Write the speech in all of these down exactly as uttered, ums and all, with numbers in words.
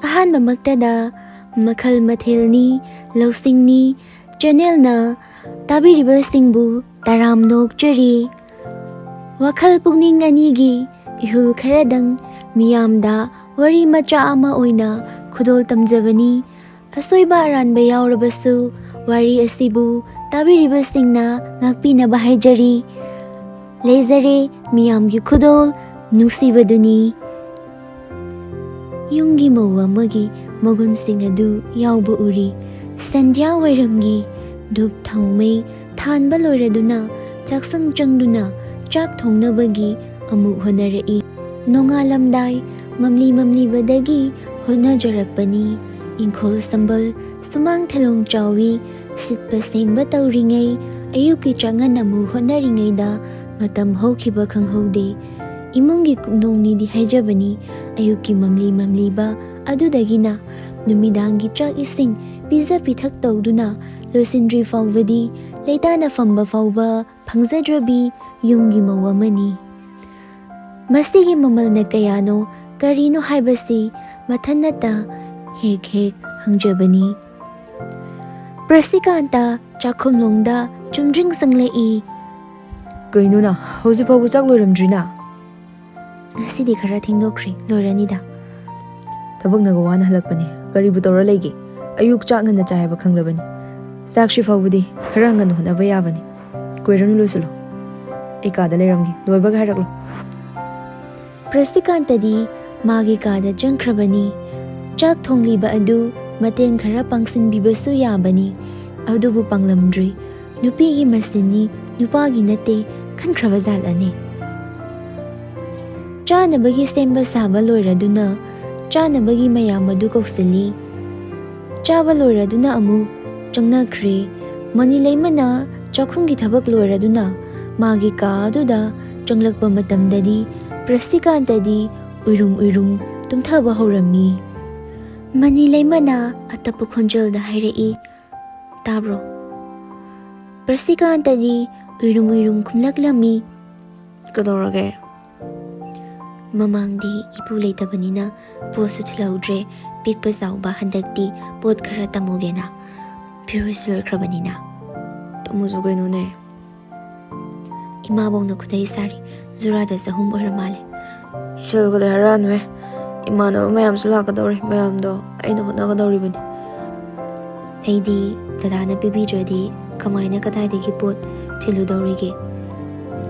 ꯑꯍꯥꯟꯕꯃꯛꯇꯗ ꯃꯈꯜ ꯃꯊꯦꯜꯅꯤ, ꯂꯧꯁꯤꯡꯅꯤ, ꯆꯦꯅꯦꯜꯅ ꯇꯥꯕꯤꯔꯤꯕꯁꯤꯡꯕꯨ ꯇꯔꯥꯝꯅ ꯑꯣꯛꯆꯔꯤ꯫ ꯋꯥꯈꯜ ꯄꯨꯛꯅꯤꯡ ꯑꯅꯤꯒꯤ ꯏꯍꯨꯜ ꯈꯔꯗꯪ ꯃꯤꯌꯥꯝꯗ ꯋꯥꯔꯤ ꯃꯆꯥ ꯑꯃ ꯑꯣꯏꯅ ꯈꯨꯗꯣꯜ ꯇꯝꯖꯕꯅꯤ꯫ ꯑꯁꯣꯏꯕ ꯑꯔꯥꯟꯕ ꯌꯥꯎꯔꯕꯁꯨ ꯋꯥꯔꯤ ꯑꯁꯤꯕꯨ ꯇꯥꯕꯤꯔꯤꯕꯁꯤꯡꯅ ꯉꯥꯛꯄꯤꯅꯕ ꯍꯥꯏꯖꯔꯤ꯫ ꯂꯩꯖꯔꯦ ꯃꯤꯌꯥꯝꯒꯤ ꯈꯨꯗꯣꯜ ꯅꯨꯡꯁꯤꯕꯗꯨꯅꯤ꯫ ꯌꯨꯝꯒꯤ ꯃꯧ ꯑꯃꯒꯤ ꯃꯒꯨꯟꯁꯤꯡ ꯑꯗꯨ ꯌꯥꯎꯕ ꯎꯔꯤ꯫ ꯁꯟꯙ꯭ꯌꯥ ꯋꯥꯏꯔꯝꯒꯤ ꯙꯨꯞ ꯊꯥꯎꯃꯩ ꯊꯥꯟꯕ ꯂꯣꯏꯔꯗꯨꯅ ꯆꯥꯛꯁꯪ ꯆꯪꯗꯨꯅ ꯆꯥꯛ ꯊꯣꯡꯅꯕꯒꯤ ꯑꯃꯨꯛ ꯍꯣꯠꯅꯔꯛꯏ꯫ ꯅꯣꯡꯉꯥꯜꯂꯝꯗꯥꯏ ꯃꯝꯂꯤ ꯃꯝꯂꯤꯕꯗꯒꯤ ꯍꯣꯠꯅꯖꯔꯛꯄꯅꯤ꯫ ꯏꯪꯈꯣꯜ ꯁꯝꯕꯜ ꯁꯨꯃꯥꯡ ꯊꯂꯣꯡ ꯆꯥꯎꯏ꯫ ꯁꯤꯠꯄ ꯁꯦꯡꯕ ꯇꯧꯔꯤꯉꯩ, ꯑꯌꯨꯛꯀꯤ ꯆꯥꯛꯉꯟ ꯑꯃꯨꯛ ꯍꯣꯠꯅꯔꯤꯉꯩꯗ ꯃꯇꯝ ꯍꯧꯈꯤꯕ ꯈꯪꯍꯧꯗꯦ꯫ ꯏꯃꯨꯡꯒꯤ ꯀꯨꯞꯅꯣꯝꯅꯤꯗꯤ ꯍꯥꯏꯖꯕꯅꯤ꯫ ꯑꯌꯨꯛꯀꯤ ꯃꯝꯂꯤ ꯃꯝꯂꯤꯕ ꯑꯗꯨꯗꯒꯤꯅ ꯅꯨꯃꯤꯗꯥꯡꯒꯤ ꯆꯥꯛ ꯏꯁꯤꯡ ꯄꯤꯖ ꯄꯤꯊꯛ ꯇꯧꯗꯨꯅ ꯂꯣꯏꯁꯤꯟꯗ꯭ꯔꯤ ꯐꯥꯎꯕꯗꯤ ꯂꯩꯇꯥꯅ ꯐꯝꯕ ꯐꯥꯎꯕ ꯐꯪꯖꯗ꯭ꯔꯕꯤ ꯌꯨꯝꯒꯤ ꯃꯧ ꯑꯃꯅꯤ꯫ ꯃꯁꯤꯒꯤ ꯃꯃꯜꯅ ꯀꯌꯥꯅꯣ, ꯀꯔꯤꯅꯣ ꯍꯥꯏꯕꯁꯤ ꯃꯊꯟꯅꯇ ꯍꯦꯛ ꯍꯦꯛ ꯍꯪꯖꯕꯅꯤ꯫ ꯄ꯭ꯔꯁꯤꯀꯥꯟꯇ ꯆꯥꯛꯈꯨꯝꯂꯣꯝꯗ ꯆꯨꯝꯗ꯭ꯔꯤꯡ ꯆꯪꯂꯛꯏ꯫ ꯀꯩꯅꯣ ꯅꯪ? ꯍꯧꯖꯤꯛ ꯐꯥꯎꯕ ꯆꯥꯛ ꯂꯣꯏꯔꯝꯗ꯭ꯔꯤꯅ? ꯉꯁꯤꯗꯤ ꯈꯔ ꯊꯦꯡꯗꯣꯛꯈ꯭ꯔꯦ, ꯂꯣꯏꯔꯅꯤꯗ꯫ ꯊꯕꯛꯅꯒ ꯋꯥꯅ ꯍꯜꯂꯛꯄꯅꯦ, ꯀꯔꯤꯕꯨ ꯇꯧꯔ ꯂꯩꯒꯦ? ꯑꯌꯨꯛ ꯆꯥꯛ ꯉꯟꯅ ꯆꯥꯏ ꯍꯥꯏꯕ ꯈꯪꯂꯕꯅꯤ꯫ ꯆꯥꯛꯁꯤ ꯐꯥꯎꯕꯗꯤ ꯈꯔ ꯉꯟꯅ ꯍꯣꯠꯅꯕ ꯌꯥꯕꯅꯤ꯫ ꯀꯨꯏꯔꯅꯨ, ꯂꯣꯏꯁꯤꯜꯂꯣ꯫ ꯑꯩ ꯀꯥꯗ ꯂꯩꯔꯝꯒꯦ, ꯂꯣꯏꯕꯒ ꯍꯥꯏꯔꯛꯂꯣ꯫ ꯄ꯭ꯔꯁꯤꯀꯥꯟꯇꯗꯤ ꯃꯥꯒꯤ ꯀꯥꯗ ꯆꯪꯈ꯭ꯔꯕꯅꯤ꯫ ꯆꯥꯛ ꯊꯣꯡꯂꯤꯕ ꯑꯗꯨ ꯃꯇꯦꯡ ꯈꯔ ꯄꯥꯡꯁꯤꯟꯕꯤꯕꯁꯨ ꯌꯥꯕꯅꯤ, ꯑꯗꯨꯕꯨ ꯄꯥꯡꯂꯝꯗ꯭ꯔꯤ꯫ ꯅꯨꯄꯤꯒꯤ ꯃꯁꯤꯟꯅꯤ, ꯅꯨꯄꯥꯒꯤ ꯅꯠꯇꯦ, ꯈꯟꯈ꯭ꯔꯕ ꯖꯥꯠꯂꯅꯦ꯫ ꯆꯥꯅꯕꯒꯤ ꯁꯦꯝꯕ ꯁꯥꯕ ꯂꯣꯏꯔꯗꯨꯅ ꯆꯥꯅꯕꯒꯤ ꯃꯌꯥꯝ ꯑꯗꯨ ꯀꯧꯁꯤꯜꯂꯤ꯫ ꯆꯥꯕ ꯂꯣꯏꯔꯗꯨꯅ ꯑꯃꯨꯛ ꯆꯪꯅꯈ꯭ꯔꯦ꯫ ꯃꯅꯤ ꯂꯩꯃꯅ ꯆꯥꯛꯈꯨꯝꯒꯤ ꯊꯕꯛ ꯂꯣꯏꯔꯗꯨꯅ ꯃꯥꯒꯤ ꯀꯥ ꯑꯗꯨꯗ ꯆꯪꯂꯛꯄ ꯃꯇꯝꯗꯗꯤ ꯄ꯭ꯔꯁꯤꯀꯥꯟꯇꯗꯤ ꯎꯏꯔꯨꯝ ꯎꯏꯔꯨꯝ ꯇꯨꯝꯊꯕ ꯍꯧꯔꯝꯃꯤ꯫ ꯃꯅꯤ ꯂꯩꯃꯅ ꯑꯇꯞꯄ ꯈꯣꯟꯖꯦꯜꯗ ꯍꯥꯏꯔꯛꯏ, "ꯇꯥꯕ꯭ꯔꯣ?" ꯄ꯭ꯔꯁꯤꯀꯥꯟꯇꯗꯤ ꯎꯏꯔꯨꯝ ꯎꯏꯔꯨꯝ ꯈꯨꯝꯂꯛꯂꯝꯃꯤ꯫ "ꯀꯩꯗꯧꯔꯒꯦ?" ꯃꯃꯥꯡꯗꯤ ꯏꯄꯨ ꯂꯩꯇꯕꯅꯤꯅ ꯄꯣꯠꯁꯨ ꯊꯤꯜꯍꯧꯗ꯭ꯔꯦ꯫ ꯄꯤꯛꯄ ꯆꯥꯎꯕ ꯍꯟꯗꯛꯇꯤ ꯄꯣꯠ ꯈꯔ ꯇꯝꯃꯨꯒꯦꯅ꯫ ꯐꯤꯔꯣꯏꯁꯨ ꯂꯣꯏꯈ꯭ꯔꯕꯅꯤꯅ꯫ ꯇꯝꯃꯨꯁꯨ ꯀꯩꯅꯣꯅꯦ꯫ ꯏꯃꯥꯕꯧꯅ ꯈꯨꯗꯩ ꯁꯥꯔꯤ꯫ ꯖꯨꯔꯥꯗ ꯆꯍꯨꯝ ꯑꯣꯏꯔ ꯃꯥꯜꯂꯦ꯫ ꯁꯦꯜꯒ ꯂꯩ ꯍꯥꯏꯔꯛꯑꯅꯨꯍꯦ꯫ ꯏꯃꯥꯟꯅꯕ ꯃꯌꯥꯝꯁꯨ ꯂꯥꯛꯀꯗꯧꯔꯤ꯫ ꯃꯌꯥꯝꯗꯣ ꯑꯩꯅ ꯍꯣꯠꯅꯒꯗꯧꯔꯤꯕꯅꯤ꯫ ꯑꯩꯗꯤ ꯗꯗꯥꯅ ꯄꯤꯕꯤꯗ꯭ꯔꯗꯤ ꯀꯃꯥꯏꯅ ꯀꯗꯥꯏꯗꯒꯤ ꯄꯣꯠ ꯊꯤꯜꯂꯨꯗꯧꯔꯤꯒꯦ?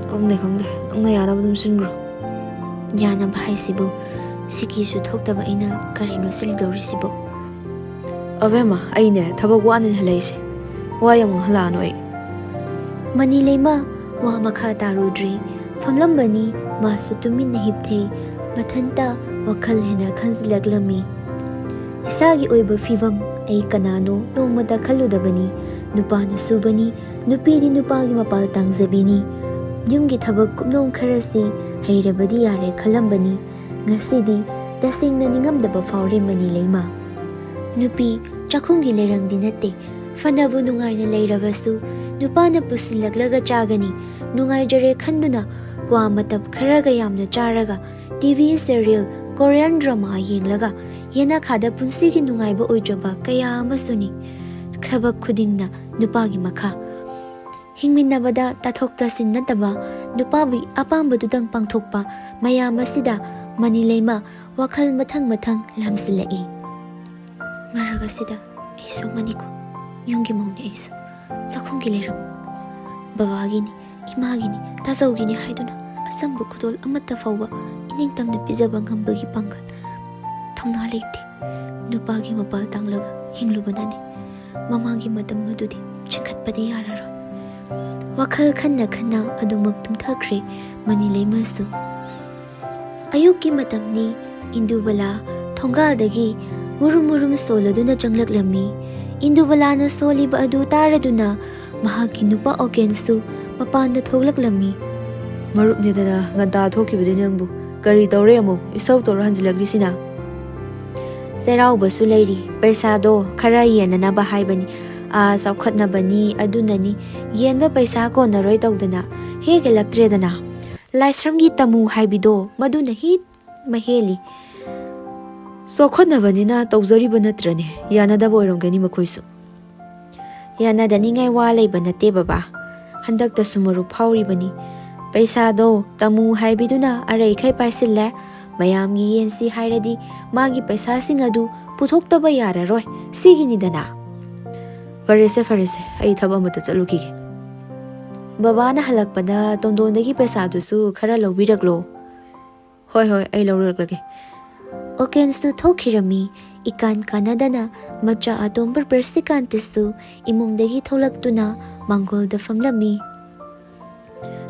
ꯈꯪꯗꯦ, ꯈꯪꯗꯦ꯫ ꯅꯪꯅ ꯌꯥꯅꯕ ꯑꯗꯨꯝ ꯁꯤꯟꯈ꯭ꯔꯣ꯫ ꯌꯥꯅꯕ ꯍꯥꯏꯁꯤꯕꯨ? ꯁꯤꯀꯤꯁꯨ ꯊꯣꯛꯇꯕ ꯑꯩꯅ ꯀꯔꯤꯅꯣ ꯁꯤꯜꯂꯨꯗꯧꯔꯤꯁꯤꯕꯣ? ꯑꯕꯦꯝꯃ, ꯑꯩꯅꯦ ꯊꯕꯛ ꯋꯥꯅ ꯍꯜꯂꯛꯏꯁꯦ꯫ ꯋꯥ ꯌꯥꯝ ꯉꯥꯡꯍꯜꯂꯛꯑꯅꯨ ꯑꯩ꯫ ꯃꯅꯤ ꯂꯩꯃ ꯋꯥ ꯃꯈꯥ ꯇꯥꯔꯨꯗ꯭ꯔꯦ꯫ ꯐꯝꯂꯝꯕꯅꯤ꯫ ꯃꯥꯁꯨ ꯇꯨꯃꯤꯟꯅ ꯍꯤꯞꯊꯩ꯫ ꯃꯊꯟꯇ ꯋꯥꯈꯜ ꯍꯦꯟꯅ ꯈꯟꯖꯤꯜꯂꯛꯂꯝꯃꯤ꯫ ꯏꯁꯥꯒꯤ ꯑꯣꯏꯕ ꯐꯤꯕꯝ ꯑꯩ ꯀꯅꯥꯅꯣ ꯅꯣꯡꯃꯇ ꯈꯜꯂꯨꯗꯕꯅꯤ꯫ ꯅꯨꯄꯥꯅ ꯁꯨꯕꯅꯤ, ꯅꯨꯄꯤꯗꯤ ꯅꯨꯄꯥꯒꯤ ꯃꯄꯥꯜ ꯇꯥꯡꯖꯕꯤꯅꯤ꯫ ꯌꯨꯝꯒꯤ ꯊꯕꯛ ꯀꯨꯞꯅꯣꯝ ꯈꯔꯁꯤ ꯍꯩꯔꯕꯗꯤ ꯌꯥꯔꯦ ꯈꯜꯂꯝꯕꯅꯤ꯫ ꯉꯁꯤꯗꯤ ꯇꯁꯦꯡꯅ ꯅꯤꯡꯉꯝꯗꯕ ꯐꯥꯎꯔꯦ ꯃꯅꯤ ꯂꯩꯃ꯫ ꯅꯨꯄꯤ ꯆꯥꯛꯈꯨꯝꯒꯤ ꯂꯩꯔꯪꯗꯤ ꯅꯠꯇꯦ꯫ ꯐꯅꯕꯨ ꯅꯨꯡꯉꯥꯏꯅ ꯂꯩꯔꯕꯁꯨ ꯅꯨꯄꯥꯅ ꯄꯨꯁꯤꯜꯂꯛꯂꯒ ꯆꯥꯒꯅꯤ꯫ ꯅꯨꯡꯉꯥꯏꯖꯔꯦ ꯈꯟꯗꯨꯅ ꯀ꯭ꯋꯥ ꯃꯇꯞ ꯈꯔꯒ ꯌꯥꯝꯅ ꯆꯥꯔꯒ T V serial, Korean drama ꯌꯦꯡꯂꯒ ꯌꯦꯅꯈꯥꯗ ꯄꯨꯟꯁꯤꯒꯤ ꯅꯨꯡꯉꯥꯏꯕ ꯑꯣꯏꯖꯕ ꯀꯌꯥ ꯑꯃꯁꯨꯅꯤ꯫ ꯊꯕꯛ ꯈꯨꯗꯤꯡꯅ ꯅꯨꯄꯥꯒꯤ ꯃꯈꯥ꯫ ꯍꯤꯡꯃꯤꯟꯅꯕꯗ ꯇꯥꯊꯣꯛ ꯇꯥꯁꯤꯟ ꯅꯠꯇꯕ ꯅꯨꯄꯥꯕꯨ ꯑꯄꯥꯝꯕꯗꯨꯗꯪ ꯄꯥꯡꯊꯣꯛꯄ ꯃꯌꯥꯝ ꯑꯁꯤꯗ ꯃꯅꯤ ꯂꯩꯃ ꯋꯥꯈꯜ ꯃꯊꯪ ꯃꯊꯪ ꯂꯥꯝꯁꯤꯜꯂꯛꯏ꯫ ꯃꯔꯛ ꯑꯁꯤꯗ ꯑꯩꯁꯨ ꯃꯅꯤꯀꯣ, ꯌꯨꯝꯒꯤ ꯃꯧꯅꯦ ꯑꯩꯁꯨ꯫ ꯆꯥꯛꯈꯨꯝꯒꯤ ꯂꯩꯔꯝ꯫ ꯕꯕꯥꯒꯤꯅꯤ, ꯏꯃꯥꯒꯤꯅꯤ, ꯇꯥꯆꯧꯒꯤꯅꯤ ꯍꯥꯏꯗꯨꯅ ꯑꯆꯝꯕ ꯈꯨꯗꯣꯜ ꯑꯃꯠꯇ ꯐꯥꯎꯕ ꯏꯅꯤꯡꯇꯝꯅ ꯄꯤꯖꯕ ꯉꯝꯕꯒꯤ ꯄꯥꯡꯒꯜ, ꯊꯧꯅꯥ ꯂꯩꯇꯦ꯫ ꯅꯨꯄꯥꯒꯤ ꯃꯄꯥꯜ ꯇꯥꯡꯂꯒ ꯍꯤꯡꯂꯨꯕꯅꯅꯤ꯫ ꯃꯃꯥꯡꯒꯤ ꯃꯇꯝ ꯑꯗꯨꯗꯤ ꯆꯤꯡꯈꯠꯄꯗꯤ ꯌꯥꯔꯔꯣꯏ꯫ ꯋꯥꯈꯜ ꯈꯟꯅ ꯈꯟꯅ ꯑꯗꯨꯃꯛ ꯇꯨꯝꯊꯈ꯭ꯔꯦ ꯃꯅꯤ ꯂꯩꯃꯁꯨ꯫ ꯑꯌꯨꯛꯀꯤ ꯃꯇꯝꯅꯤ꯫ ꯏꯟꯗꯨꯕꯂꯥ ꯊꯣꯡꯒꯥꯜꯗꯒꯤ ꯃꯨꯔꯨꯝ ꯃꯨꯔꯨꯝ ꯁꯣꯜꯂꯗꯨꯅ ꯆꯪꯂꯛꯂꯝꯃꯤ꯫ ꯏꯟꯗꯨꯕꯂꯥꯅ ꯁꯣꯜꯂꯤꯕ ꯑꯗꯨ ꯇꯥꯔꯗꯨꯅ ꯃꯍꯥꯛꯀꯤ ꯅꯨꯄꯥ ꯑꯣꯀꯦꯟꯁꯨ ꯃꯄꯥꯟꯗ ꯊꯣꯛꯂꯛꯂꯝꯃꯤ꯫ "ꯃꯔꯨꯞꯅꯤꯗꯅ ꯉꯟꯇꯥ ꯊꯣꯛꯈꯤꯕꯗꯨ ꯅꯪꯕꯨ ꯀꯔꯤ ꯇꯧꯔꯦ? ꯑꯃꯨꯛ ꯏꯁꯧ ꯇꯧꯔ ꯍꯟꯖꯤꯜꯂꯛꯂꯤꯁꯤꯅ?" "ꯆꯩꯔꯥꯎꯕꯁꯨ ꯂꯩꯔꯤ, ꯄꯩꯁꯥꯗꯣ ꯈꯔ ꯌꯦꯟꯅꯅꯕ ꯍꯥꯏꯕꯅꯤ꯫ ꯑꯥ, ꯆꯥꯎꯈꯠꯅꯕꯅꯤ, ꯑꯗꯨꯅꯅꯤ, ꯌꯦꯟꯕ ꯄꯩꯁꯥ ꯀꯣꯟꯅꯔꯣꯏ ꯇꯧꯗꯅ ꯍꯦꯛ ꯍꯦꯜꯂꯛꯇ꯭ꯔꯦꯗꯅ꯫ ꯂꯥꯏꯁ꯭ꯔꯝꯒꯤ ꯇꯥꯃꯨ ꯍꯥꯏꯕꯤꯗꯣ ꯃꯗꯨꯅ ꯍꯤꯠ ꯃꯍꯦꯜꯂꯤ꯫ ꯆꯥꯎꯈꯠꯅꯕꯅꯤꯅ ꯇꯧꯖꯔꯤꯕ ꯅꯠꯇ꯭ꯔꯅꯦ? ꯌꯥꯅꯗꯕ ꯑꯣꯏꯔꯝꯒꯅꯤ ꯃꯈꯣꯏꯁꯨ꯫ ꯌꯥꯅꯗꯅꯤꯡꯉꯥꯏ ꯋꯥ ꯂꯩꯕ ꯅꯠꯇꯦ ꯕꯕꯥ꯫ ꯍꯟꯗꯛꯇꯁꯨ ꯃꯔꯨꯞ ꯐꯥꯎꯔꯤꯕꯅꯤ꯫ ꯄꯩꯁꯥꯗꯣ ꯇꯥꯃꯨ ꯍꯥꯏꯕꯤꯗꯨꯅ ꯑꯔꯩꯈꯩ ꯄꯥꯏꯁꯤꯜꯂꯦ꯫ ꯃꯌꯥꯝꯒꯤ ꯌꯦꯟꯁꯤ ꯍꯥꯏꯔꯗꯤ ꯃꯥꯒꯤ ꯄꯩꯁꯥꯁꯤꯡ ꯑꯗꯨ ꯄꯨꯊꯣꯛꯇꯕ ꯌꯥꯔꯔꯣꯏ꯫ ꯁꯤꯒꯤꯅꯤꯗꯅ꯫ ꯐꯔꯦꯁꯦ, ꯐꯔꯦꯁꯦ, ꯑꯩ ꯊꯕꯛ ꯑꯃꯠꯇ ꯆꯠꯂꯨꯈꯤꯒꯦ꯫ ꯕꯕꯥꯅ ꯍꯜꯂꯛꯄꯗ ꯇꯣꯟꯗꯣꯟꯗꯒꯤ ꯄꯩꯁꯥꯗꯨꯁꯨ ꯈꯔ ꯂꯧꯕꯤꯔꯛꯂꯣ꯫ ꯍꯣꯏ, ꯍꯣꯏ, ꯑꯩ ꯂꯧꯔꯛꯂꯒꯦ꯫ ꯑꯣꯀꯦꯟꯁꯨ ꯊꯣꯛꯈꯤꯔꯝꯃꯤ꯫ ꯏꯀꯥꯟ ꯀꯥꯟꯅꯗꯅ ꯃꯆꯥ ꯑꯇꯣꯝꯕ ꯄ꯭ꯔꯁꯤꯀꯥꯟꯇꯁꯨ ꯏꯃꯨꯡꯗꯒꯤ ꯊꯣꯛꯂꯛꯇꯨꯅ ꯃꯥꯡꯒꯣꯜꯗ ꯐꯝꯂꯝꯃꯤ꯫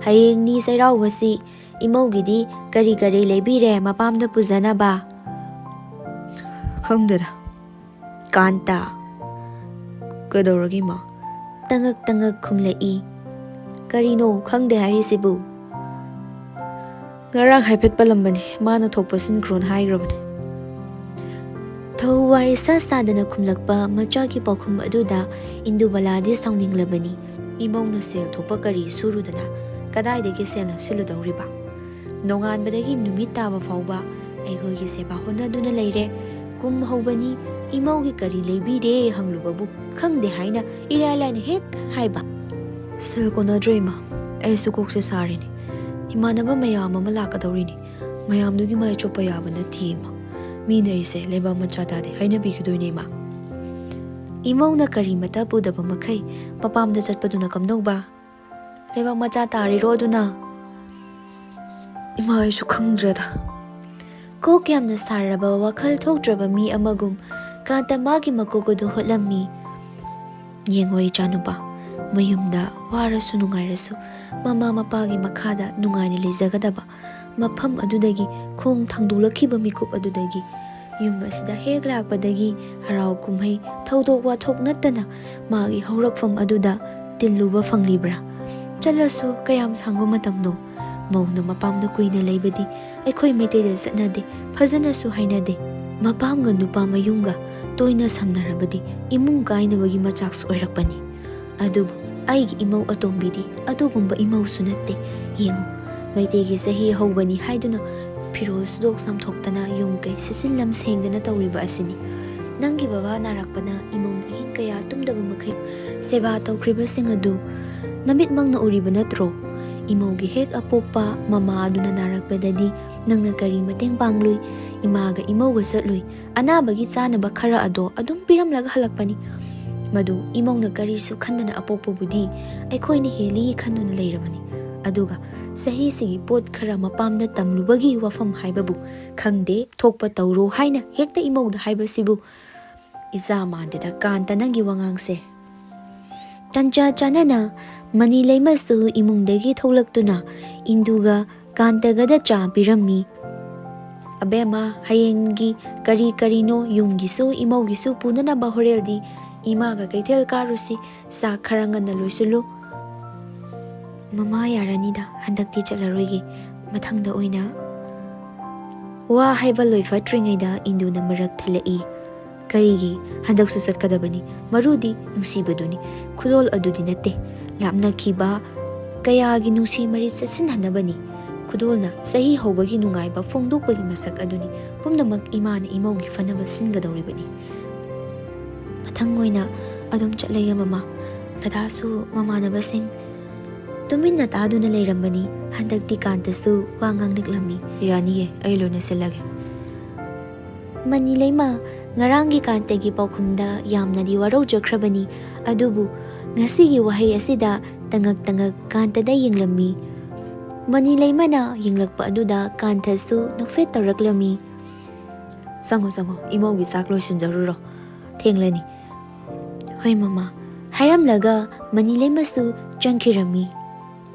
ꯍꯌꯦꯡꯅꯤ ꯆꯩꯔꯥꯎꯕꯁꯤ꯫ ꯏꯃꯧꯒꯤꯗꯤ ꯀꯔꯤ ꯀꯔꯤ ꯂꯩꯕꯤꯔꯦ ꯃꯄꯥꯝꯗ ꯄꯨꯖꯅꯕ? ꯈꯪꯗꯦꯗ꯫ ꯀꯥꯟꯇ꯫ ꯀꯩꯗꯧꯔꯒꯦ, ꯏꯃꯥ? ꯇꯉꯛ ꯇꯉꯛ ꯈꯨꯝꯂꯛꯏ꯫ ꯀꯔꯤꯅꯣ ꯈꯪꯗꯦ ꯍꯥꯏꯔꯤꯁꯤꯕꯨ? ꯉꯔꯥꯡ ꯍꯥꯏꯐꯦꯠ ꯄꯜꯂꯝꯕꯅꯤ, ꯃꯥꯅ ꯊꯣꯛꯄ ꯁꯤꯟꯈ꯭ꯔꯣꯅ ꯍꯥꯏꯈ꯭ꯔꯕꯅꯤ꯫ ꯊꯧꯋꯥꯏ ꯁꯥ ꯁꯥꯗꯅ ꯈꯨꯝꯂꯛꯄ ꯃꯆꯥꯒꯤ ꯄꯥꯎꯈꯨꯝ ꯑꯗꯨꯗ ꯏꯟꯗꯨꯕꯂꯥꯗꯤ ꯁꯥꯎꯅꯤꯡꯂꯕꯅꯤ꯫ ꯏꯃꯧꯅ ꯁꯦꯜ ꯊꯣꯛꯄ ꯀꯔꯤ ꯁꯨꯔꯨꯗꯅ ꯀꯗꯥꯏꯗꯒꯤ ꯁꯦꯜ ꯂꯧꯁꯤꯜꯂꯨꯗꯧꯔꯤꯕ? ꯅꯣꯡꯉꯥꯟꯕꯗꯒꯤ ꯅꯨꯃꯤꯠ ꯇꯥꯕ ꯐꯥꯎꯕ ꯑꯩꯈꯣꯏꯒꯤ ꯁꯦꯕꯥ ꯍꯣꯠꯅꯗꯨꯅ ꯂꯩꯔꯦ꯫ ꯀꯨꯝ ꯍꯧꯕꯅꯤ, ꯏꯃꯧꯒꯤ ꯀꯔꯤ ꯂꯩꯕꯤꯔꯦ ꯍꯪꯂꯨꯕꯕꯨ ꯈꯪꯗꯦ ꯍꯥꯏꯅ ꯏꯔꯥꯏ ꯂꯥꯏꯅ ꯍꯦꯛ ꯍꯥꯏꯕ꯫ ꯁꯦꯜ ꯀꯣꯟꯅꯗ꯭ꯔꯦ, ꯏꯃꯥ꯫ ꯑꯩꯁꯨ ꯀꯣꯛꯁꯦ ꯁꯥꯔꯤꯅꯤ꯫ ꯏꯃꯥꯟꯅꯕ ꯃꯌꯥꯝ ꯑꯃ ꯂꯥꯛꯀꯗꯧꯔꯤꯅꯤ꯫ ꯃꯌꯥꯝꯗꯨꯒꯤ ꯃꯥꯏ ꯆꯣꯞꯄ ꯌꯥꯕ ꯅꯠꯇꯦ, ꯏꯃꯥ꯫ ꯃꯤꯅ ꯑꯩꯁꯦ ꯂꯩꯕꯥꯛ ꯃꯆꯥ ꯇꯥꯗꯦ ꯍꯥꯏꯅꯕꯤꯒꯗꯣꯏꯅꯦ, ꯏꯃꯥ꯫ ꯏꯃꯧꯅ ꯀꯔꯤꯃꯇ ꯄꯨꯗꯕ ꯃꯈꯩ ꯃꯄꯥꯝꯗ ꯆꯠꯄꯗꯨꯅ ꯀꯝꯗꯧꯕ? ꯂꯩꯕꯥꯛ ꯃꯆꯥ ꯇꯥꯔꯤꯔꯣ ꯑꯗꯨꯅ? ꯏꯃꯥ, ꯑꯩꯁꯨ ꯈꯪꯗ꯭ꯔꯦꯗ꯫ ꯀꯣꯛ ꯌꯥꯝꯅ ꯁꯥꯔꯕ, ꯋꯥꯈꯜ ꯊꯣꯛꯇ꯭ꯔꯕ ꯃꯤ ꯑꯃꯒꯨꯝ ꯀꯥꯟꯇ ꯃꯥꯒꯤ ꯃꯀꯣꯛ ꯑꯗꯨ ꯍꯣꯠꯂꯝꯃꯤ꯫ ꯌꯦꯡꯉꯣ ꯏꯆꯥꯅꯨꯄꯥ, ꯃꯌꯨꯝꯗ ꯋꯥꯔꯁꯨ ꯅꯨꯡꯉꯥꯏꯔꯁꯨ ꯃꯃꯥ ꯃꯄꯥꯒꯤ ꯃꯈꯥꯗ ꯅꯨꯡꯉꯥꯏꯅ ꯂꯩꯖꯒꯗꯕ ꯃꯐꯝ ꯑꯗꯨꯗꯒꯤ ꯈꯣꯡ ꯊꯥꯡꯗꯣꯛꯂꯛꯈꯤꯕ ꯃꯤꯀꯨꯞ ꯑꯗꯨꯗꯒꯤ ꯌꯨꯝ ꯑꯁꯤꯗ ꯍꯦꯛ ꯂꯥꯛꯄꯗꯒꯤ ꯍꯔꯥꯎ ꯀꯨꯝꯍꯩ, ꯊꯧꯗꯣꯛ ꯋꯥꯊꯣꯛ ꯅꯠꯇꯅ ꯃꯥꯒꯤ ꯍꯧꯔꯛꯐꯝ ꯑꯗꯨꯗ ꯇꯤꯜꯂꯨꯕ ꯐꯪꯂꯤꯕ꯭ꯔꯥ? ꯆꯠꯂꯁꯨ ꯀꯌꯥꯝ ꯁꯥꯡꯕ ꯃꯇꯝꯅꯣ? ꯃꯧꯅ ꯃꯄꯥꯝꯗ ꯀꯨꯏꯅ ꯂꯩꯕꯗꯤ ꯑꯩꯈꯣꯏ ꯃꯩꯇꯩꯗ ꯆꯠꯅꯗꯦ, ꯐꯖꯅꯁꯨ ꯍꯥꯏꯅꯗꯦ꯫ ꯃꯄꯥꯝꯒ ꯅꯨꯄꯥ ꯃꯌꯨꯝꯒ ꯇꯣꯏꯅ ꯁꯝꯅꯔꯕꯗꯤ ꯏꯃꯨꯡ ꯀꯥꯏꯅꯕꯒꯤ ꯃꯆꯥꯛꯁꯨ ꯑꯣꯏꯔꯛꯄꯅꯤ꯫ ꯑꯗꯨꯕꯨ ꯑꯩꯒꯤ ꯏꯃꯧ ꯑꯇꯣꯝꯕꯤꯗꯤ ꯑꯗꯨꯒꯨꯝꯕ ꯏꯃꯧꯁꯨ ꯅꯠꯇꯦ꯫ ꯌꯦꯡꯉꯨ, ꯃꯩꯇꯩꯒꯤ ꯆꯍꯤ ꯍꯧꯕꯅꯤ ꯍꯥꯏꯗꯨꯅ ꯐꯤꯔꯣꯜ ꯁꯨꯗꯣꯛ ꯆꯥꯝꯊꯣꯛꯇꯅ, ꯌꯨꯝ ꯀꯩ ꯁꯤꯠꯆꯤꯜꯂꯝ ꯁꯦꯡꯗꯅ ꯇꯧꯔꯤꯕ ꯑꯁꯤꯅꯤ꯫ ꯅꯪꯒꯤ ꯕꯕꯥ ꯅꯥꯔꯛꯄꯅ ꯏꯃꯧꯅ ꯑꯍꯤꯡ ꯀꯌꯥ ꯇꯨꯝꯗꯕ ꯃꯈꯩ ꯁꯦꯕꯥ ꯇꯧꯈ꯭ꯔꯤꯕꯁꯤꯡ ꯑꯗꯨ ꯅꯃꯤꯠꯃꯛꯅ ꯎꯔꯤꯕ ꯅꯠꯇ꯭ꯔꯣ? ꯏꯃꯧꯒꯤ ꯍꯦꯛ ꯑꯄꯣꯛꯄ ꯃꯃꯥ ꯑꯗꯨꯅ ꯅꯥꯔꯛꯄꯗꯗꯤ ꯅꯪꯅ ꯀꯔꯤ ꯃꯇꯦꯡ ꯄꯥꯡꯂꯨꯏ? ꯏꯃꯥꯒ ꯏꯃꯧꯒ ꯆꯠꯂꯨꯏ꯫ ꯑꯅꯥꯕꯒꯤ ꯆꯥꯅꯕ ꯈꯔ ꯑꯗꯣ ꯑꯗꯨꯝ ꯄꯤꯔꯝꯂꯒ ꯍꯜꯂꯛꯄꯅꯤ꯫ ꯃꯗꯨ ꯏꯃꯧꯅ ꯀꯔꯤꯁꯨ ꯈꯟꯗꯅ ꯑꯄꯣꯛꯄꯕꯨꯗꯤ ꯑꯩꯈꯣꯏꯅ ꯍꯦꯜꯂꯤ ꯈꯟꯗꯨꯅ ꯂꯩꯔꯕꯅꯤ꯫ ꯑꯗꯨꯒ ꯆꯍꯤꯁꯤꯒꯤ ꯄꯣꯠ ꯈꯔ ꯃꯄꯥꯝꯗ ꯇꯝꯂꯨꯕꯒꯤ ꯋꯥꯐꯝ ꯍꯥꯏꯕꯕꯨ ꯈꯪꯗꯦ, ꯊꯣꯛꯄ ꯇꯧꯔꯣ ꯍꯥꯏꯅ ꯍꯦꯛꯇ ꯏꯃꯧꯗ ꯍꯥꯏꯕꯁꯤꯕꯨ ꯏꯆꯥ ꯃꯥꯟꯗꯦꯗ ꯀꯥꯟꯇ ꯅꯪꯒꯤ ꯋꯥꯉꯥꯡꯁꯦ꯫ ꯇꯟꯖꯥ ꯆꯥꯅꯅ ꯃꯅꯤ ꯂꯩꯃꯁꯨ ꯏꯃꯨꯡꯗꯒꯤ ꯊꯣꯛꯂꯛꯇꯨꯅ ꯏꯟꯗꯨꯒ ꯀꯥꯟꯇꯒꯗ ꯆꯥ ꯄꯤꯔꯝꯃꯤ꯫ "ꯑꯕꯦꯝꯃ, ꯍꯌꯦꯡꯒꯤ ꯀꯔꯤ ꯀꯔꯤꯅꯣ ꯌꯨꯝꯒꯤꯁꯨ ꯏꯃꯧꯒꯤꯁꯨ ꯄꯨꯅꯅꯕ ꯍꯣꯔꯦꯜꯗꯤ ꯏꯃꯥꯒ ꯀꯩꯊꯦꯜ ꯀꯥꯔꯨꯁꯤ꯫ ꯆꯥꯛ ꯈꯔ ꯉꯟꯅ ꯂꯣꯏꯁꯤꯜꯂꯨ꯫" "ꯃꯃꯥ, ꯌꯥꯔꯅꯤꯗ, ꯍꯟꯗꯛꯇꯤ ꯆꯠꯂꯔꯣꯏꯒꯦ, ꯃꯊꯪꯗ ꯑꯣꯏꯅ꯫" ꯋꯥ ꯍꯥꯏꯕ ꯂꯣꯏꯐꯠꯇ꯭ꯔꯤꯉꯩꯗ ꯏꯟꯗꯨꯅ ꯃꯔꯛ ꯊꯠꯂꯛꯏ꯫ "ꯀꯔꯤꯒꯤ? ꯍꯟꯗꯛꯁꯨ ꯆꯠꯀꯗꯕꯅꯤ꯫ ꯃꯔꯨꯗꯤ ꯅꯨꯡꯁꯤꯕꯗꯨꯅꯤ, ꯈꯨꯗꯣꯜ ꯑꯗꯨꯗꯤ ꯅꯠꯇꯦ꯫ ꯂꯥꯞꯅꯈꯤꯕ ꯀꯌꯥꯒꯤ ꯅꯨꯡꯁꯤ ꯃꯔꯤ ꯆꯠꯁꯤꯟꯍꯟꯅꯕꯅꯤ꯫ ꯈꯨꯗꯣꯜꯅ ꯆꯍꯤ ꯍꯧꯕꯒꯤ ꯅꯨꯡꯉꯥꯏꯕ ꯐꯣꯡꯗꯣꯛꯄꯒꯤ ꯃꯁꯛ ꯑꯗꯨꯅꯤ꯫ ꯄꯨꯝꯅꯃꯛ ꯏꯃꯥꯅ ꯏꯃꯧꯒꯤ ꯐꯅꯕ ꯁꯤꯟꯒꯗꯧꯔꯤꯕꯅꯤ꯫" ꯃꯊꯪ ꯑꯣꯏꯅ ꯑꯗꯨꯝ ꯆꯠꯂꯒꯦ ꯃꯃꯥ꯫ ꯗꯗꯥꯁꯨ ꯃꯃꯥꯟꯅꯕꯁꯤꯡ ꯇꯨꯃꯤꯟꯅ ꯇꯥꯗꯨꯅ ꯂꯩꯔꯝꯕꯅꯤ꯫ ꯍꯟꯗꯛꯇꯤ ꯀꯥꯟꯇꯁꯨ ꯋꯥ ꯉꯥꯡꯂꯛꯂꯝꯃꯤ꯫ "ꯌꯥꯅꯤꯌꯦ, ꯑꯩ ꯂꯣꯏꯅ ꯁꯤꯜꯂꯒꯦ꯫" ꯃꯅꯤ ꯂꯩꯃ ꯉꯔꯥꯡꯒꯤ ꯀꯥꯟꯇꯒꯤ ꯄꯥꯎꯈꯨꯝꯗ ꯌꯥꯝꯅꯗꯤ ꯋꯥꯔꯧꯖꯈ꯭ꯔꯕꯅꯤ꯫ ꯑꯗꯨꯕꯨ ꯉꯁꯤꯒꯤ ꯋꯥꯍꯩ ꯑꯁꯤꯗ ꯇꯉꯛ ꯇꯉꯛ ꯀꯥꯟꯇꯗ ꯌꯦꯡꯂꯝꯃꯤ꯫ ꯃꯅꯤ ꯂꯩꯃꯅ ꯌꯦꯡꯂꯛꯄ ꯑꯗꯨꯗ ꯀꯥꯟꯇꯁꯨ ꯅꯣꯛꯐꯦꯠ ꯇꯧꯔꯛꯂꯝꯃꯤ꯫ "ꯆꯪꯉꯣ, ꯆꯪꯉꯣ, ꯏꯃꯧꯒꯤ ꯆꯥꯛ ꯂꯣꯏꯁꯤꯟꯖꯔꯨꯔꯣ, ꯊꯦꯡꯂꯅꯤ꯫" "ꯍꯣꯏ ꯃꯃꯥ꯫" ꯍꯥꯏꯔꯝꯂꯒ ꯃꯅꯤ ꯂꯩꯃꯁꯨ ꯆꯪꯈꯤꯔꯝꯃꯤ꯫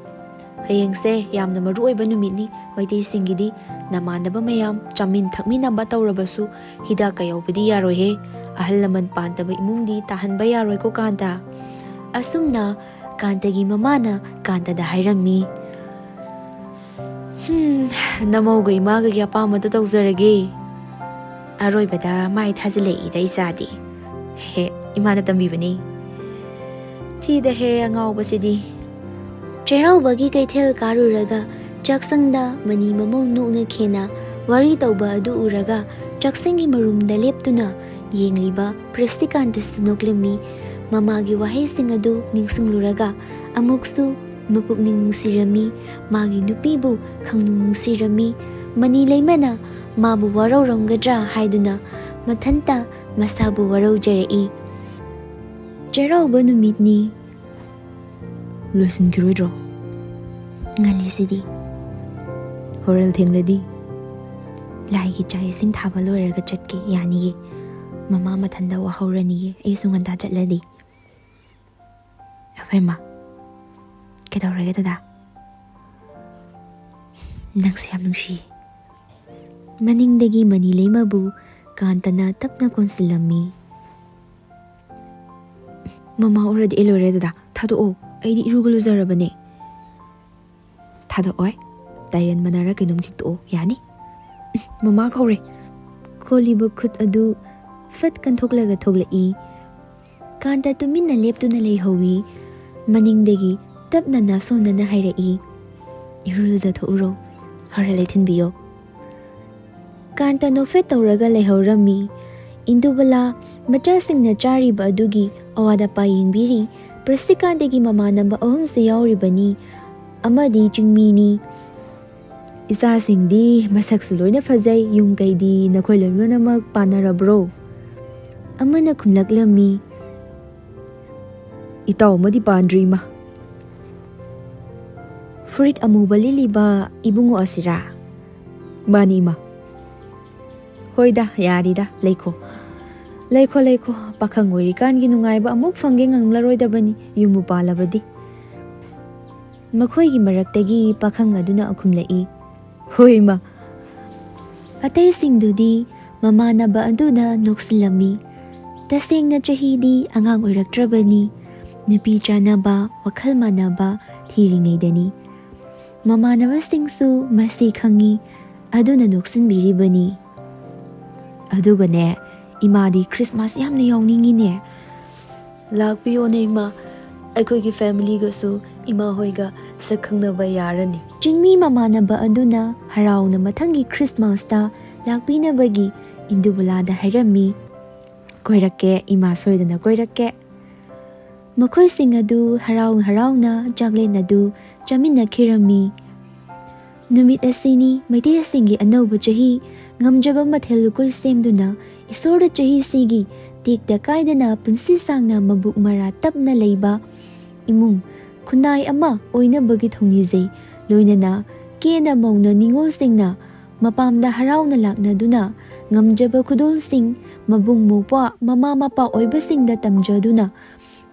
"ꯍꯌꯦꯡꯁꯦ ꯌꯥꯝꯅ ꯃꯔꯨ ꯑꯣꯏꯕ ꯅꯨꯃꯤꯠꯅꯤ ꯃꯩꯇꯩꯁꯤꯡꯒꯤꯗꯤ꯫ ꯅꯃꯥꯟꯅꯕ ꯃꯌꯥꯝ ꯆꯥꯃꯤꯟ ꯊꯛꯃꯤꯟꯅꯕ ꯇꯧꯔꯕꯁꯨ ꯍꯤꯗꯥꯛꯀ ꯌꯧꯕꯗꯤ ꯌꯥꯔꯣꯏꯍꯦ꯫ ꯑꯍꯜ ꯂꯃꯟ ꯄꯥꯟꯗꯕ ꯏꯃꯨꯡꯗꯤ ꯇꯥꯍꯟꯕ ꯌꯥꯔꯣꯏꯀꯣ ꯀꯥꯟꯇ꯫" ꯑꯁꯨꯝꯅ ꯀꯥꯟꯇꯒꯤ ꯃꯃꯥꯅ ꯀꯥꯟꯇꯗ ꯍꯥꯏꯔꯝꯃꯤ꯫ "ꯍꯝ, ꯅꯃꯧꯒ ꯏꯃꯥꯒꯒꯤ ꯑꯄꯥꯝꯕꯗ ꯇꯧꯖꯔꯒꯦ꯫ ꯑꯔꯣꯏꯕꯗ ꯃꯥꯏ ꯊꯥꯖꯤꯜꯂꯛꯏꯗ ꯏꯆꯥꯗꯤ꯫ ꯍꯦ, ꯏꯃꯥꯅ ꯇꯝꯕꯤꯕꯅꯤ꯫" ꯊꯤꯗ ꯍꯦ ꯑꯉꯥꯎꯕꯁꯤꯗꯤ꯫ ꯆꯩꯔꯥꯎꯕꯒꯤ ꯀꯩꯊꯦꯜ ꯀꯥꯔꯨꯔꯒ ꯆꯥꯛꯁꯪꯗ ꯃꯅꯤ ꯃꯃꯧ ꯅꯣꯛꯅ ꯈꯦꯅ ꯋꯥꯔꯤ ꯇꯧꯕ ꯑꯗꯨ ꯎꯔꯒ ꯆꯥꯛꯁꯪꯒꯤ ꯃꯔꯨꯝꯗ ꯂꯦꯞꯇꯨꯅ ꯌꯦꯡꯂꯤꯕ ꯄ꯭ꯔꯦꯁꯇꯤꯀꯥꯟꯇꯁꯨ ꯅꯣꯛꯂꯝꯃꯤ꯫ ꯃꯃꯥꯒꯤ ꯋꯥꯍꯩꯁꯤꯡ ꯑꯗꯨ ꯅꯤꯡꯁꯤꯡꯂꯨꯔꯒ ꯑꯃꯨꯛꯁꯨ ꯃꯄꯨꯛꯅꯤꯡ ꯅꯨꯡꯁꯤꯔꯝꯃꯤ꯫ ꯃꯥꯒꯤ ꯅꯨꯄꯤꯕꯨ ꯈꯪꯅꯨꯡ ꯅꯨꯡꯁꯤꯔꯝꯃꯤ꯫ ꯃꯅꯤ ꯂꯩꯃꯅ ꯃꯥꯕꯨ ꯋꯥꯔꯧꯔꯝꯒꯗ꯭ꯔꯥ ꯍꯥꯏꯗꯨꯅ ꯃꯊꯟꯇ ꯃꯁꯥꯕꯨ ꯋꯥꯔꯧꯖꯔꯛꯏ꯫ ꯆꯩꯔꯥꯎꯕ ꯅꯨꯃꯤꯠꯅꯤ꯫ ꯂꯣꯏꯁꯤꯟꯈꯤꯔꯣꯏꯗ꯭ꯔꯣ? ꯉꯜꯂꯤꯁꯤꯗꯤ꯫ ꯍꯣꯔꯦꯜ ꯊꯦꯡꯂꯗꯤ? ꯂꯥꯏꯒꯤ ꯆꯥꯛ ꯏꯁꯤꯡ ꯊꯥꯕ ꯂꯣꯏꯔꯒ ꯆꯠꯀꯦ, ꯌꯥꯅꯤꯌꯦ꯫ ꯃꯃꯥ ꯃꯊꯟꯗ ꯋꯥꯍꯧꯔꯅꯤꯌꯦ, ꯑꯩꯁꯨ ꯉꯟꯇꯥ ꯆꯠꯂꯗꯤ꯫ ꯑꯕꯦꯝꯃ, ꯀꯩꯗꯧꯔꯒꯦ ꯗꯗꯥ? ꯅꯪꯁꯦ ꯌꯥꯝ ꯅꯨꯡꯁꯤꯌꯦ꯫ ꯃꯅꯤꯡꯗꯒꯤ ꯃꯅꯤ ꯂꯩꯃꯕꯨ ꯀꯥꯟꯇꯅ ꯇꯞꯅ ꯀꯣꯟꯁꯤꯜꯂꯝꯃꯤ꯫ ꯃꯃꯥ ꯎꯔꯗꯤ ꯑꯩ ꯂꯣꯏꯔꯦ ꯗꯗꯥ, ꯊꯥꯗꯣꯛꯑꯣ, ꯑꯩꯗꯤ ꯏꯔꯨꯒ ꯂꯨꯖꯔꯕꯅꯦ꯫ ꯊꯥꯗꯣꯛꯑꯣꯏ, ꯇꯥꯏꯔꯦꯟ ꯃꯅꯥꯔ ꯀꯩꯅꯣꯝ ꯈꯤꯛꯇꯣꯛꯑꯣ, ꯌꯥꯅꯤ꯫ ꯃꯃꯥ ꯀꯧꯔꯦ꯫ ꯈꯣꯜꯂꯤꯕ ꯈꯨꯠ ꯑꯗꯨ ꯐꯠ ꯀꯟꯊꯣꯛꯂꯒ ꯊꯣꯛꯂꯛꯏ꯫ ꯀꯥꯟꯇ ꯇꯨꯃꯤꯟꯅ ꯂꯦꯞꯇꯨꯅ ꯂꯩꯍꯧꯏ꯫ ꯃꯅꯤꯡꯗꯒꯤ ꯇꯞꯅ ꯅꯥꯞꯁꯣꯟꯅꯅ ꯍꯥꯏꯔꯛꯏ, "ꯏꯔꯨ ꯂꯨꯖꯊꯣꯛꯎꯔꯣ, ꯍꯣꯔꯦꯟ ꯂꯩ ꯊꯤꯟꯕꯤꯌꯣ꯫" ꯀꯥꯟꯇ ꯅꯣꯛꯐꯦꯠ ꯇꯧꯔꯒ ꯂꯩꯍꯧꯔꯝꯃꯤ꯫ ꯏꯟꯗꯨꯕꯂꯥ ꯃꯆꯥꯁꯤꯡꯅ ꯆꯥꯔꯤꯕ ꯑꯗꯨꯒꯤ ꯑꯋꯥꯠ ꯑꯄꯥ ꯌꯦꯡꯕꯤꯔꯤ꯫ ꯄ꯭ꯔꯁꯤꯀꯥꯟꯇꯒꯤ ꯃꯃꯥꯟꯅꯕ ꯑꯍꯨꯝꯁꯨ ꯌꯥꯎꯔꯤꯕꯅꯤ꯫ ꯑꯃꯗꯤ ꯆꯤꯡꯃꯤꯅꯤ꯫ "ꯏꯆꯥꯁꯤꯡꯗꯤ ꯃꯁꯛꯁꯨ ꯂꯣꯏꯅ ꯐꯖꯩ, ꯌꯨꯝ ꯀꯩꯗꯤ ꯅꯈꯣꯏ ꯂꯣꯏꯅꯃꯛ ꯄꯥꯟꯅꯔꯕ꯭ꯔꯣ?" ꯑꯃꯅ ꯈꯨꯝꯂꯛꯂꯝꯃꯤ, "ꯏꯇꯥꯎ ꯑꯃꯗꯤ ꯄꯥꯟꯗ꯭ꯔꯤ, ꯏꯃꯥ꯫" "ꯐꯨꯔꯤꯠ ꯑꯃꯨꯕ ꯂꯤꯠꯂꯤꯕ ꯏꯕꯨꯡꯉꯣ ꯑꯁꯤꯔꯥ?" "ꯃꯥꯅꯤ, ꯏꯃꯥ꯫" "ꯍꯣꯏꯗ, ꯌꯥꯔꯤꯗ, ꯂꯩꯈꯣ꯫ ꯂꯩꯈꯣ, ꯂꯩꯈꯣ, ꯄꯥꯈꯪ ꯑꯣꯏꯔꯤꯀꯥꯟꯒꯤ ꯅꯨꯡꯉꯥꯏꯕ ꯑꯃꯨꯛ ꯐꯪꯒꯦ ꯉꯝꯂꯔꯣꯏꯗꯕꯅꯤ, ꯌꯨꯝꯕꯨ ꯄꯥꯜꯂꯕꯗꯤ꯫" ꯃꯈꯣꯏꯒꯤ ꯃꯔꯛꯇꯒꯤ ꯄꯥꯈꯪ ꯑꯗꯨꯅ ꯈꯨꯝꯂꯛꯏ, "ꯍꯣꯏ, ꯏꯃꯥ꯫" ꯑꯇꯩꯁꯤꯡꯗꯨꯗꯤ ꯃꯃꯥꯟꯅꯕ ꯑꯗꯨꯅ ꯅꯣꯛꯁꯤꯜꯂꯝꯃꯤ꯫ ꯇꯁꯦꯡꯅ ꯆꯍꯤꯗꯤ ꯑꯉꯥꯡ ꯑꯣꯏꯔꯛꯇ꯭ꯔꯕꯅꯤ꯫ ꯅꯨꯄꯤ ꯆꯥꯅꯕ, ꯋꯥꯈꯜ ꯃꯥꯟꯅꯕ ꯊꯤꯔꯤꯉꯩꯗꯅꯤ꯫ ꯃꯃꯥꯟꯅꯕꯁꯤꯡꯁꯨ ꯃꯁꯤ ꯈꯪꯏ, ꯑꯗꯨꯅ ꯅꯣꯛꯁꯤꯟꯕꯤꯔꯤꯕꯅꯤ꯫ "ꯑꯗꯨꯒꯅꯦ, ꯏꯃꯥꯗꯤ ꯈ꯭ꯔꯤꯁꯃꯥꯁ ꯌꯥꯝꯅ ꯌꯥꯎꯅꯤꯡꯉꯤꯅꯦ꯫" "ꯂꯥꯛꯄꯤꯌꯣꯅꯦ ꯏꯃꯥ, ꯑꯩꯈꯣꯏꯒꯤ ꯐꯦꯃꯤꯂꯤꯒꯁꯨ ꯏꯃꯥ ꯍꯣꯏꯒ ꯁꯛ ꯈꯪꯅꯕ ꯌꯥꯔꯅꯤ꯫ ꯆꯤꯡꯃꯤ ꯃꯃꯥꯟꯅꯕ ꯑꯗꯨꯅ ꯍꯔꯥꯎꯅ ꯃꯊꯪꯒꯤ ꯈ꯭ꯔꯤꯁꯃꯥꯁꯇ ꯂꯥꯛꯄꯤꯅꯕꯒꯤ ꯏꯟꯗꯨꯕꯂꯥꯗ ꯍꯥꯏꯔꯝꯃꯤ꯫ "ꯀꯣꯏꯔꯛꯀꯦ, ꯏꯃꯥ, ꯁꯣꯏꯗꯅ ꯀꯣꯏꯔꯛꯀꯦ"꯫ ꯃꯈꯣꯏꯁꯤꯡ ꯑꯗꯨ ꯍꯔꯥꯎ ꯍꯔꯥꯎꯅ ꯆꯥꯛꯂꯦꯟ ꯑꯗꯨ ꯆꯥꯃꯤꯟꯅꯈꯤꯔꯝꯃꯤ꯫ ꯅꯨꯃꯤꯠ ꯑꯁꯤꯅꯤ ꯃꯩꯇꯩꯁꯤꯡꯒꯤ ꯑꯅꯧꯕ ꯆꯍꯤ꯫ ꯉꯝꯖꯕ ꯃꯊꯦꯜ ꯂꯨꯀꯣꯏ ꯁꯦꯝꯗꯨꯅ ꯏꯁꯣꯔꯗ ꯆꯍꯤꯁꯤꯒꯤ ꯇꯦꯛꯇ ꯀꯥꯏꯗꯅ ꯄꯨꯟꯁꯤ ꯁꯥꯡꯅ ꯃꯕꯨꯛ ꯃꯔꯥ ꯇꯞꯅ ꯂꯩꯕ ꯏꯃꯨꯡ ꯈꯨꯟꯅꯥꯏ ꯑꯃ ꯑꯣꯏꯅꯕꯒꯤ ꯊꯧꯅꯤꯖꯩ꯫ ꯂꯣꯏꯅꯅ ꯀꯦꯅ ꯃꯧꯅ ꯅꯤꯉꯣꯜꯁꯤꯡꯅ ꯃꯄꯥꯝꯗ ꯍꯔꯥꯎꯅ ꯂꯥꯛꯅꯗꯨꯅ ꯉꯝꯖꯕ ꯈꯨꯗꯣꯜꯁꯤꯡ ꯃꯕꯨꯡ ꯃꯧꯄ꯭ꯋꯥ ꯃꯃꯥ ꯃꯄꯥ ꯑꯣꯏꯕꯁꯤꯡꯗ ꯇꯝꯖꯗꯨꯅ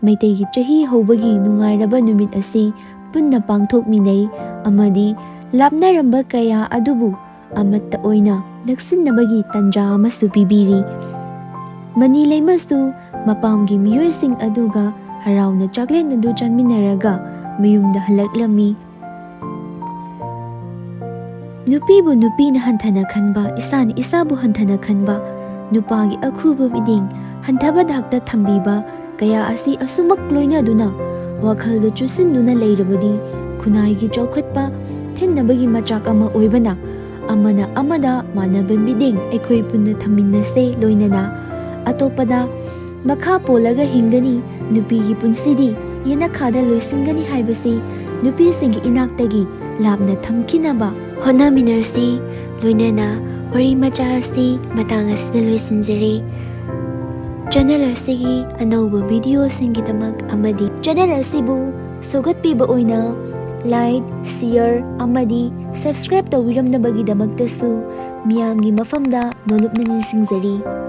ꯃꯩꯇꯩꯒꯤ ꯆꯍꯤ ꯍꯧꯕꯒꯤ ꯅꯨꯡꯉꯥꯏꯔꯕ ꯅꯨꯃꯤꯠ ꯑꯁꯤ ꯄꯨꯟꯅ ꯄꯥꯡꯊꯣꯛꯃꯤꯟꯅꯩ ꯑꯃꯗꯤ ꯂꯥꯞꯅꯔꯝꯕ ꯀꯌꯥ ꯑꯗꯨꯕꯨ ꯑꯃꯠꯇ ꯑꯣꯏꯅ ꯅꯛꯁꯤꯟꯅꯕꯒꯤ ꯇꯥꯟꯖꯥ ꯑꯃꯁꯨ ꯄꯤꯕꯤꯔꯤ꯫ ꯃꯅꯤ ꯂꯩꯃꯁꯨ ꯃꯄꯥꯝꯒꯤ ꯃꯤꯑꯣꯏꯁꯤꯡ ꯑꯗꯨꯒ ꯍꯔꯥꯎꯅ ꯆꯥꯛꯂꯦꯟ ꯑꯗꯨ ꯆꯥꯃꯤꯟꯅꯔꯒ ꯃꯌꯨꯝꯗ ꯍꯜꯂꯛꯂꯝꯃꯤ꯫ ꯅꯨꯄꯤꯕꯨ ꯅꯨꯄꯤꯅ ꯍꯟꯊꯅ ꯈꯟꯕ, ꯏꯁꯥꯅ ꯏꯁꯥꯕꯨ ꯍꯟꯊꯅ ꯈꯟꯕ, ꯅꯨꯄꯥꯒꯤ ꯑꯈꯨꯕ ꯃꯤꯠꯌꯦꯡ ꯍꯟꯊꯕ ꯊꯥꯛꯇ ꯊꯝꯕꯤꯕ ꯀꯌꯥ ꯑꯁꯤ ꯑꯁꯨꯃꯛ ꯂꯣꯏꯅꯗꯨꯅ ꯋꯥꯈꯜꯗ ꯆꯨꯁꯤꯟꯗꯨꯅ ꯂꯩꯔꯕꯗꯤ ꯈꯨꯟꯅꯥꯏꯒꯤ ꯆꯥꯎꯈꯠꯄ ꯊꯤꯟꯅꯕꯒꯤ ꯃꯆꯥꯛ ꯑꯃ ꯑꯣꯏꯕꯅ ꯑꯃꯅ ꯑꯃꯗ ꯃꯥꯟꯅꯕ ꯃꯤꯠꯌꯦꯡ ꯑꯩꯈꯣꯏ ꯄꯨꯟꯅ ꯊꯝꯃꯤꯟꯅꯁꯦ꯫ ꯂꯣꯏꯅꯅ ꯑꯇꯣꯞꯄꯗ ꯃꯈꯥ ꯄꯣꯜꯂꯒ ꯍꯤꯡꯒꯅꯤ, ꯅꯨꯄꯤꯒꯤ ꯄꯨꯟꯁꯤꯗꯤ ꯌꯦꯅꯈꯥꯗ ꯂꯣꯏꯁꯤꯟꯒꯅꯤ ꯍꯥꯏꯕꯁꯤ ꯅꯨꯄꯤꯁꯤꯡꯒꯤ ꯏꯅꯥꯛꯇꯒꯤ ꯂꯥꯞꯅ ꯊꯝꯈꯤꯅꯕ ꯍꯣꯠꯅꯃꯤꯟꯅꯁꯤ꯫ ꯂꯣꯏꯅꯅ ꯋꯥꯔꯤ ꯃꯆꯥ ꯑꯁꯤ ꯃꯇꯥꯡ ꯑꯁꯤꯗ ꯂꯣꯏꯁꯤꯟꯖꯔꯦ꯫ ꯆꯦꯅꯦꯜ ꯑꯁꯤꯒꯤ ꯑꯅꯧꯕ ꯚꯤꯗꯤꯑꯣꯁꯤꯡꯒꯤꯗꯃꯛ ꯑꯃꯗꯤ ꯆꯦꯅꯦꯜ ꯑꯁꯤꯕꯨ ꯁꯧꯒꯠꯄꯤꯕ ꯑꯣꯏꯅ like, share ꯑꯃꯗꯤ subscribe ꯇꯧꯕꯤꯔꯝꯅꯕꯒꯤꯗꯃꯛꯇꯁꯨ ꯃꯤꯌꯥꯝꯒꯤ ꯃꯐꯝꯗ ꯅꯣꯂꯨꯛꯅ ꯅꯤꯡꯁꯤꯡꯖꯔꯤ꯫